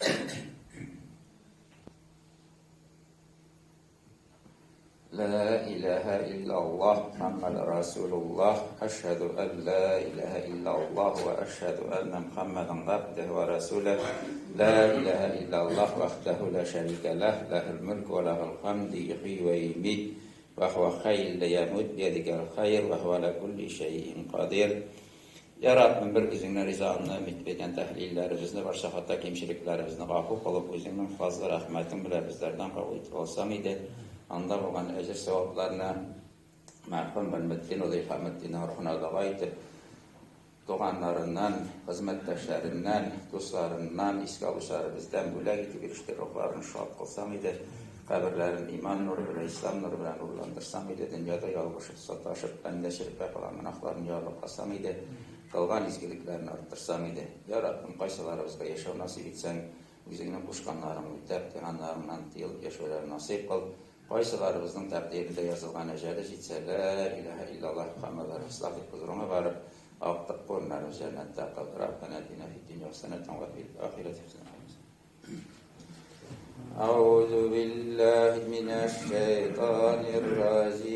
لا إله إلا الله محمد رسول الله أشهد أن لا إله إلا الله وأشهد أن محمدا عبده ورسوله لا إله إلا الله وحده لا شريك له له الملك وله الحمد يحيي ويميت وهو حي لا يموت بيدك الخير وهو على كل شيء قدير. Я Раббым, бер үзеңне ризалыгыңны өмид иткән тәһлилләребезне, барча хата кимчелекләребезне гафу кылып, үзеңнең фазлы рәхмәтең белән безләрдән кабул итеп алсаң иде, анда булган әҗер-савапларны мәрхүм Гыйльметдин улы Илһаметдиннең рухына дога итеп, туганнарыннан, хезмәттәшләреннән, дусларыннан, искә алучыларыбыздан бүләк итеп ирештер, рухларын шат кылсаң иде, каберләрен иман нуры белән, ислам нуры белән нурландырсаң иде, дөньяда ялгышып, саташып, бәндәчелеккә кылган гөнаһларын ярлыкасаң иде, кылган изгелекләрен арттырсаң иде. Я Раббым, кайсыларыбызга яшәү насыйп итсәң, үзеңнең кушканнарыңны үтәп, тыйганнарыңнан тыелып яшәүләрен насыйп кыл. Кайсыларыбызның тәкъдирендә язылган әҗәле җитсә, лә илаһә иллаллаһ Мөхәммәдәр Рәсулуллаһ дип хозурыңа барып, актык урыннарыбыз җәннәттә кыл. Раббана атина фид дөнья хәсәнәтән ва фил ахирәти хәсәнәтән. أعوذ بالله من الشيطان الرجيم.